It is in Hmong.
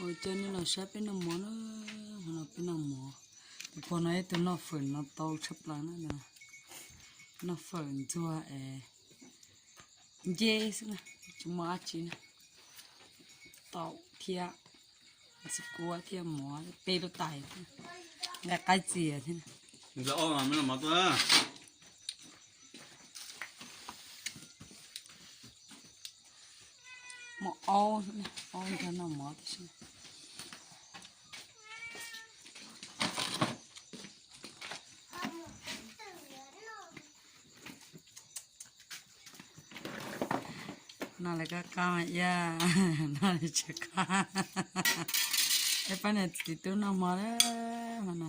Ua coj nej los saib peb noj mov na, hmo no peb noj mov. Tus pog no ib tug noj fawm no tau tshaj plaws na, noj fawm ntxuag es nceb xwb na, tsis muaj dab tsi na. Taum thiab ntxuag kuab thiab mov peb lub tais thiab, nqaij qaib txias thiab. Mov aub, aub nrog noj mov tab sis. Noj li qab qab mas iab, noj li tsis qab. Peb pab niam txiv tub noj mov lawm hmo no.